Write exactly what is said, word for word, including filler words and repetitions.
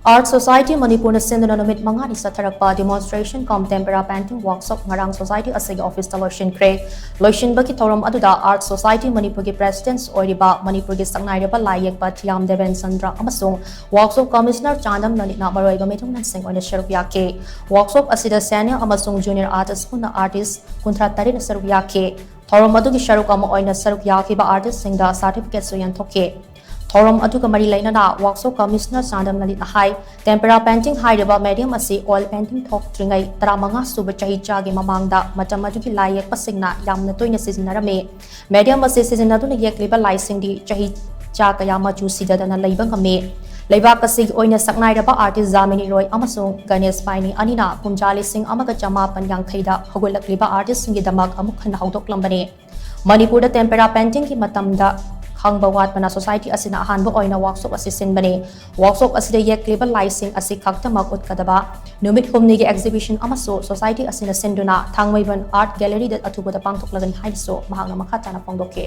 Art Society ꯃꯅꯤꯄꯨꯔꯅ ꯁꯤꯟꯗꯨꯅ ꯅꯨꯃꯤꯠ ꯃꯉꯥꯅꯤ ꯆꯠꯊꯔꯛꯄ Demonstration cum Tempera Painting Workshop ꯉꯔꯥꯡ society ꯑꯁꯤꯒꯤ office ꯇ ꯂꯣꯏꯁꯤꯟꯈ꯭ꯔꯦ꯫ ꯂꯣꯏꯁꯤꯟꯕꯒꯤ ꯊꯧꯔꯝ ꯑꯗꯨꯗ Art Society ꯃꯅꯤꯄꯨꯔꯒꯤ presidents ꯑꯣꯏꯔꯤꯕ ꯃꯅꯤꯄꯨꯔꯒꯤ ꯁꯛꯅꯥꯏꯔꯕ ꯂꯥꯏ ꯌꯦꯛꯄ ꯊꯤꯌꯥꯝ ꯗꯦꯕꯦꯟ ꯆꯟꯗ꯭ꯔ ꯑꯃꯁꯨꯡ Workshop Commissioner ꯆꯥꯟꯗꯝ ꯂꯂꯤꯠꯅ ꯃꯔꯨꯑꯣꯏꯕ ꯃꯤꯊꯨꯡꯂꯦꯟꯁꯤꯡ ꯑꯣꯏꯅ ꯁꯔꯨꯛ ꯌꯥꯈꯤ꯫ Workshop ꯑꯁꯤꯗ senior ꯑꯃꯁꯨꯡ junior artist ꯄꯨꯟꯅ artist ꯀꯨꯟꯊ꯭ꯔꯥ ꯇꯔꯦꯠꯅ ꯁꯔꯨꯛ ꯌꯥꯈꯤ꯫ ꯊꯧꯔꯝ ꯑꯗꯨꯒꯤ ꯁꯔꯨꯛ ꯑꯃ ꯑꯣꯏꯅ ꯁꯔꯨꯛ ꯌꯥꯈꯤꯕ artist ꯁꯤꯡꯗ certificate ꯁꯨ ꯌꯦꯟꯊꯣꯛꯈꯤ꯫ ꯊꯧꯔꯝ ꯑꯗꯨꯒ ꯃꯔꯤ ꯂꯩꯅꯅ Workshop Commissioner ꯆꯥꯟꯗꯝ ꯂꯂꯤꯠꯅ ꯍꯥꯏ, Tempera painting ꯍꯥꯏꯔꯤꯕ medium ꯑꯁꯤ oil painting ꯊꯣꯛꯇ꯭ꯔꯤꯉꯩ ꯇꯔꯥꯃꯉꯥ ꯁꯨꯕ ꯆꯍꯤꯆꯥꯒꯤ ꯃꯃꯥꯡꯗ ꯃꯇꯝ ꯑꯗꯨꯒꯤ ꯂꯥꯏ ꯌꯦꯛꯄꯁꯤꯡꯅ ꯌꯥꯝꯅ ꯇꯣꯏꯅ ꯁꯤꯖꯤꯟꯅꯔꯝꯃꯤ꯫ Medium ꯑꯁꯤ ꯁꯤꯖꯤꯟꯅꯗꯨꯅ ꯌꯦꯛꯂꯤꯕ ꯂꯥꯏꯁꯤꯡꯗꯤ ꯆꯍꯤ ꯆꯥ ꯀꯌꯥ ꯃꯆꯨ ꯁꯤꯗꯗꯅ ꯂꯩꯕ ꯉꯝꯃꯤ꯫ ꯂꯩꯕꯥꯛ ꯑꯁꯤꯒꯤ ꯑꯣꯏꯅ ꯁꯛꯅꯥꯏꯔꯕ artist ꯖꯥꯃꯤꯅꯤ ꯔꯣꯏ ꯑꯃꯁꯨꯡ ꯒꯅꯦꯁ ꯄꯥꯏꯅꯤ ꯑꯅꯤꯅ ꯀꯨꯝꯖꯥ ꯂꯤꯁꯤꯡ ꯑꯃꯒ ꯆꯃꯥꯄꯟ ꯌꯥꯡꯈꯩꯗ ꯍꯧꯒꯠꯂꯛꯂꯤꯕ artist ꯁꯤꯡꯒꯤꯗꯃꯛ ꯑꯃꯨꯛ ꯍꯟꯅ ꯍꯧꯗꯣꯛꯂꯝꯕꯅꯤ꯫ ꯃꯅꯤꯄꯨꯔꯗ Tempera painting ꯒꯤ ꯃꯇꯝꯗ ꯈꯪꯕ ꯋꯥꯠꯄꯅ society ꯑꯁꯤꯅ ꯑꯍꯥꯟꯕ ꯑꯣꯏꯅ workshop ꯑꯁꯤ ꯁꯤꯟꯕꯅꯤ꯫ Workshop ꯑꯁꯤꯗ ꯌꯦꯛꯂꯤꯕ ꯂꯥꯏꯁꯤꯡ ꯑꯁꯤ ꯈꯛꯇꯃꯛ ꯎꯠꯀꯗꯕ ꯅꯨꯃꯤꯠ ꯍꯨꯝꯅꯤꯒꯤ exhibition ꯑꯃꯁꯨ society ꯑꯁꯤꯅ ꯁꯤꯟꯗꯨꯅ ꯊꯥꯡꯃꯩꯕꯟ Art Gallery ꯗ ꯑꯊꯨꯕꯗ ꯄꯥꯡꯊꯣꯛꯂꯒꯅꯤ ꯍꯥꯏꯅꯁꯨ ꯃꯍꯥꯛꯅ ꯃꯈꯥ ꯇꯥꯅ ꯐꯣꯡꯗꯣꯛꯈꯤ꯫